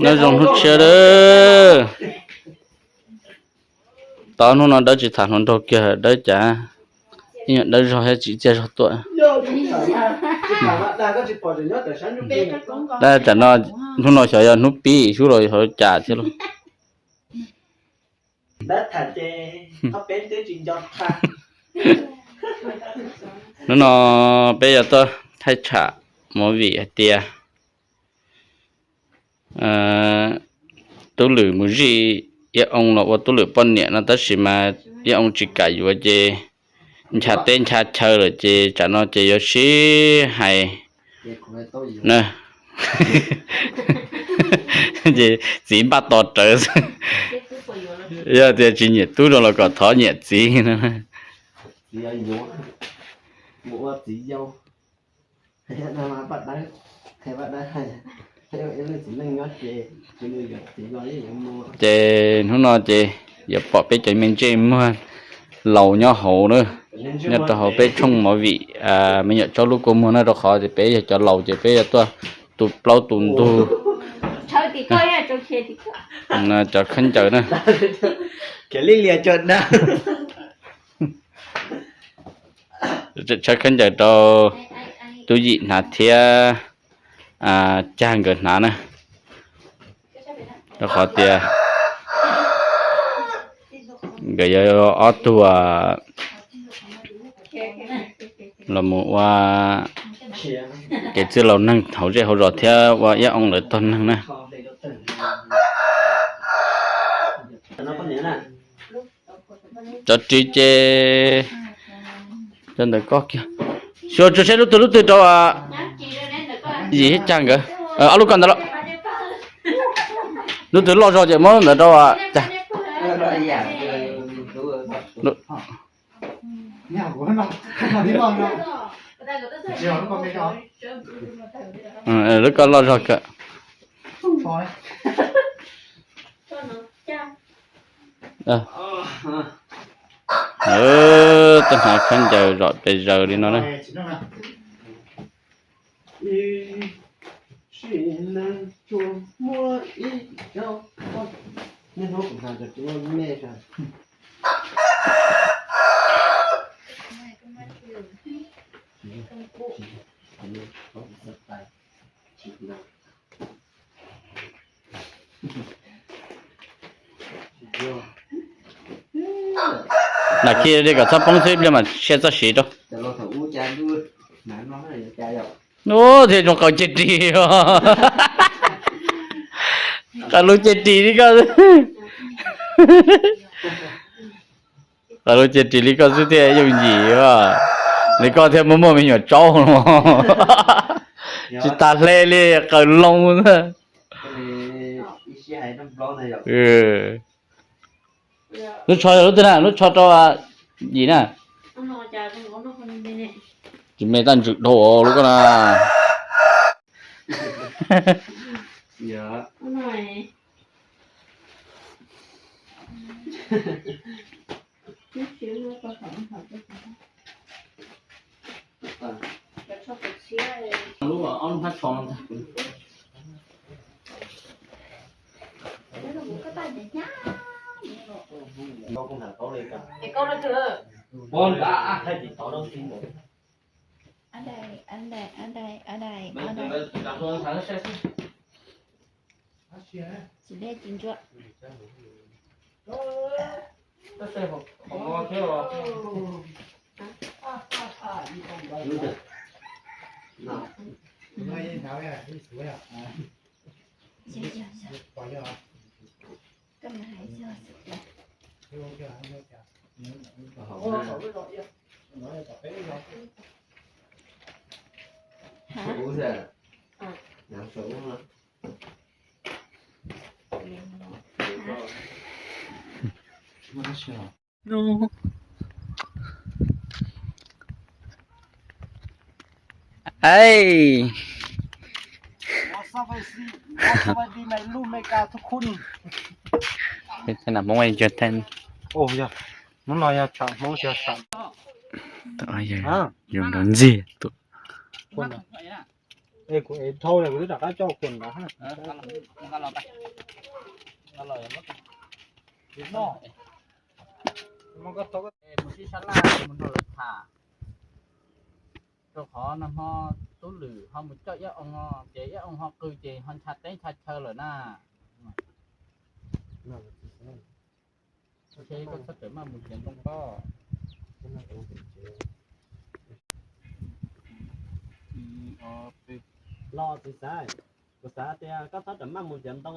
Nyob zoo hnub tshiab lawm. Tau hnub no Dawb tsis tham hluas nraug kiag, Dawb cas ib nyuag Dawb zog thiab tsis txiaj zog tuaj. Tab tam no, hnub no xyov yog hnub pib xyub los xyov cas thiab lauj. Hnub no peb yuav tuaj thaij tsham movie hais tias Tub Lwm mus zij Iab Oo los ua Tub Lwm poj niam no tab sis mas Iab Oo tsis kam yuav ces ncha teb ncha chaw lawm ces tsam no ces yuav sib hais na. Ces txiv npaj tos rawv xwb. Yog tias tsis nyiam tub no los kom thov nyiam txiv no. Ces hnub no ces yuav pom peb cov me ntsej muag laus nyob hauv na, nyob rau hauv peb tshooj movie Me Nyuam Tsaub Lub Kua Muag no, rau qhov tias peb yog cov laus ces peb yuav tuaj tu plaub tu ntug. Cov khaub ncaws na. Tshawb khaub ncaws rau Tub Yim hnav thiab Cag nkawd hnav na, rau qhov tias nkawd yog ob tug los mus ua kev txwj laus neeg hauv zej hauv zos thiab ua Iab Oo lawv tog neeg na. Cov ris ces cov ntawm ko kiag. Xyuas tsuas saib lub twg lub twg rau Yim thiab Cag nkawd. Ob lub ko ntawd los. Lub twg loj zog ces muab ntawd rau Cag. Lub ko loj zog kawg. Tuaj hnav khaub ncaws zom pes zaws li no na. Lam khi li kom txhob poob xwb, ib pliag mam siab txoj siv rau. Ub, thiaj zoo qaws ceg ris. Qaws lub ceg ris li koj. Qaws lub ceg ris li koj xwb thiaj yooj yim. Li koj thiaj muaj muaj me nyuam tsaub no. Tsis tas hle li, qaws loo. Lub tsho lub twg na, lub tsho rau Yim na. Tsis me tab ntsws dhau lub ko na. Hnub no yog tsam Hmoob yog tsam. Yog nrov ntxiag tuaj. Kuv ev dhau lawm kuv twb rov qab coj kuv ntawd. Mus sib sab laj mus nrog lawv tham, rau qhov nag hmo tub lwm ho mus coj iab oo, ces iab oo ho qw ces ho ncha teb ncha chaw lawm na. Ces koj txhob rawm maj mus txiav ntoo koj. Los txiv xaiv, kuv xav tias koj txhob rawm maj mus txiav ntoo,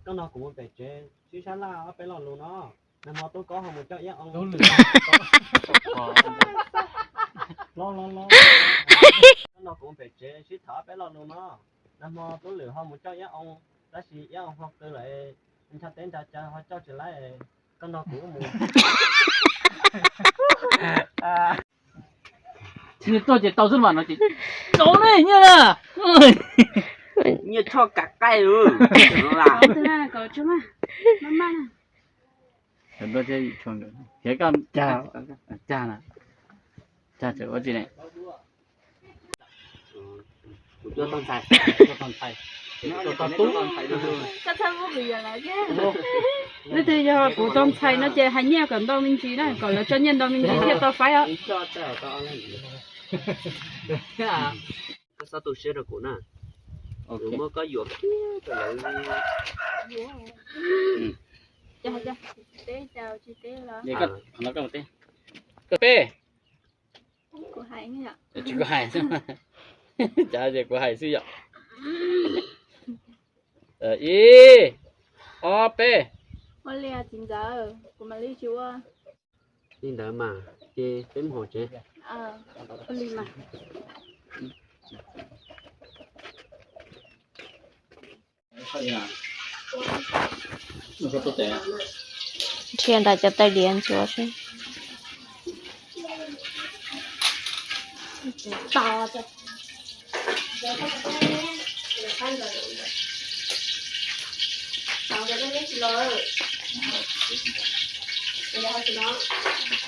koj nrog kuv mus pem tsev sib sab laj ob peb lo lus no. Nag hmo tub koob ho mus coj iab oo. Los los los, koj nrog kuv mus pem tsev sib tham ob peb lo lus no. Nag hmo tub lwm ho mus coj iab oo, tab sis iab oo ho qw lawm, ncha teb ncha chaw ho coj tsis laib, koj nrog kuv mus. Nyias tuaj ces tau xwb mas no ces tau ne nyias na. Nyias tshoj kav qaij. Cag na, cag tseem ua tsi ne. Leej twg yog kuv tus ntxhais no ces hais nyiaj kom ntau me ntsis na, kom lawv tso nyiaj ntau me ntsis thiaj tau faib os. Koj txhob tu siab rau kuv na. Kuv muab koj yuam kiag rau lawv. Koj peb. Tsis kuv hais xwb. Cas ces kuv hais xwb yom. Ib, ob, peb. Ua li txiv ntxawm, kuv mam li tsis ua. Li ntawd mas ces peb mus hauv tsev. Nrhiav nram cov taws diav ntxuav seb.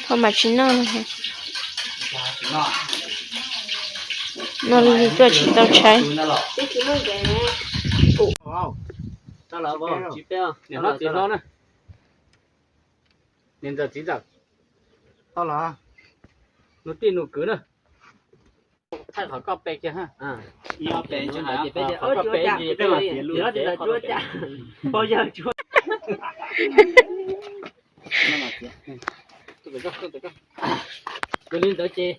Thaum mas tsis noj, noj li tuaj tsis tau tshaib. Niam hlob txiv hlob na. Niam ntxawm txiv ntxawm, nus tij nus kwv na. Thaij qhov koj pe kiag ha. Ib ob pe, qhov koj pe ces peb mam tiav lus. Pog yawg tsuab. Yuav li ntawd ces,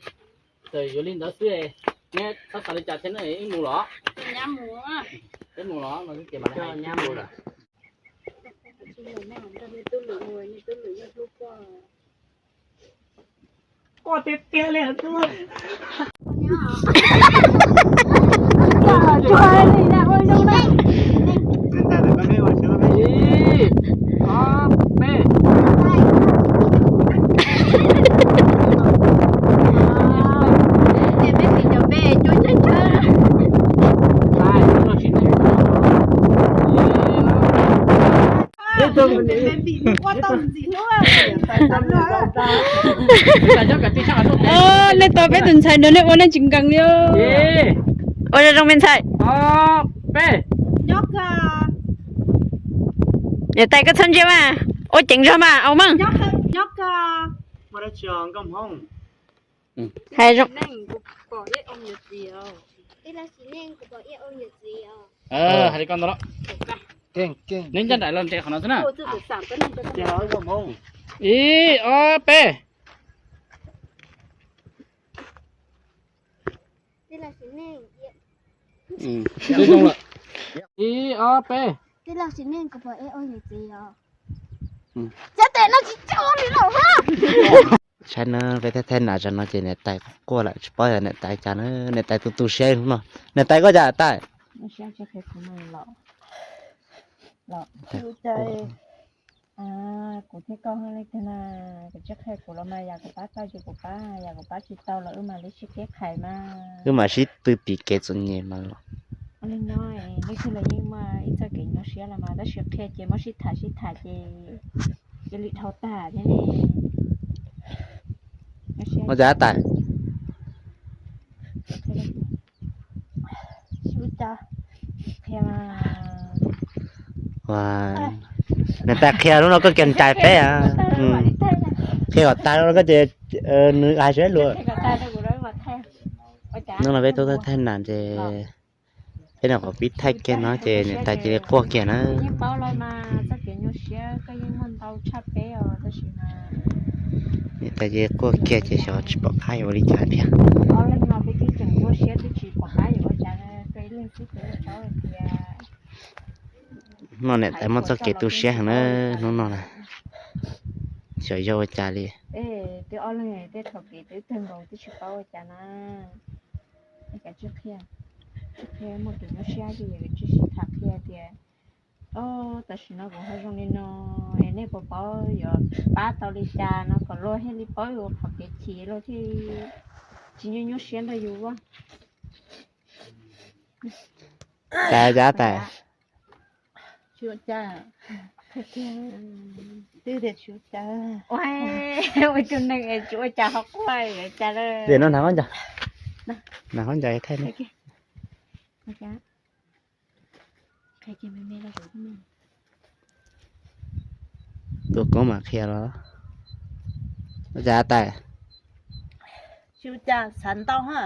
txawm yuav li ntawd xwb, neb txhob xav li cas thiab na, wb mus los? Wb mus los no ces mam li nyab mus lawm. Quaj tiag tiag li tub. Ib, ob, peb. Nej tau peb tus ntxhais no nej ua nej tsis nkees li. Ua zoo zoo me ntxhais. Niam tais koj txhob ntsia mas, ua ceev zog mas au mas. Hais zoo. Hais li koj ntawd los. Neb ncaj nraim los nres qhov no xwb na. Ib, ob, peb. Ib, ob, peb. Saib na, peb thaij thaij nas zog no ces niam tais quaj lawm tsis paub yog niam tais cas na, niam tais tu tu siab hnub no. Niam tais koj cas tais? Kuv thiab koj leej twg na, kuv tsis qhia kuv los mas yam kuv pab tau ces kuv pab, yam kuv pab tsis tau los wb mam li sib kev qhais mas. Wb mam sib tw pim kev txom nyem mas los. Li no, leej twg los yeej muaj ib txoj kev nyuaj siab los mas tab sis qhia ces muab sib tham sib tham ces cia li dhau tag thiab ne. Ua cas tais? Niam tais qhia lub no koj kiag cais peb. Qhia kom tag no koj ces nws hais seb luag. Hnub no peb tuaj thaij nas ces peb nyuam qhuav pib thaij kiag no ces niam tais cia li quaj kiag na. Niam tais cia li quaj kiag ces xyov tsis pom qab yuav ua li cas thiab. No niam tais muaj txoj kev tu siab heev na hnub no na. Xyov yog ua cas li. Tam sim no kuv ho zoo li no, es nej puas paub yuav pab tau li cas no kom luag thiaj li paub yus qhov kev chim luag thiaj tsis nyuaj nyuaj siab nrog yus. Cas cas tais. Tsis ua cas. Twb tias tsis ua cas. Ua tus neeg es tsis ua cas ho quaj cas. Tias no hnav khaub ncaws, hnav khaub ncaws thaij. Tus koob mam qhia los. Ua cas tais. Tsis ua cas, xav ntau ha.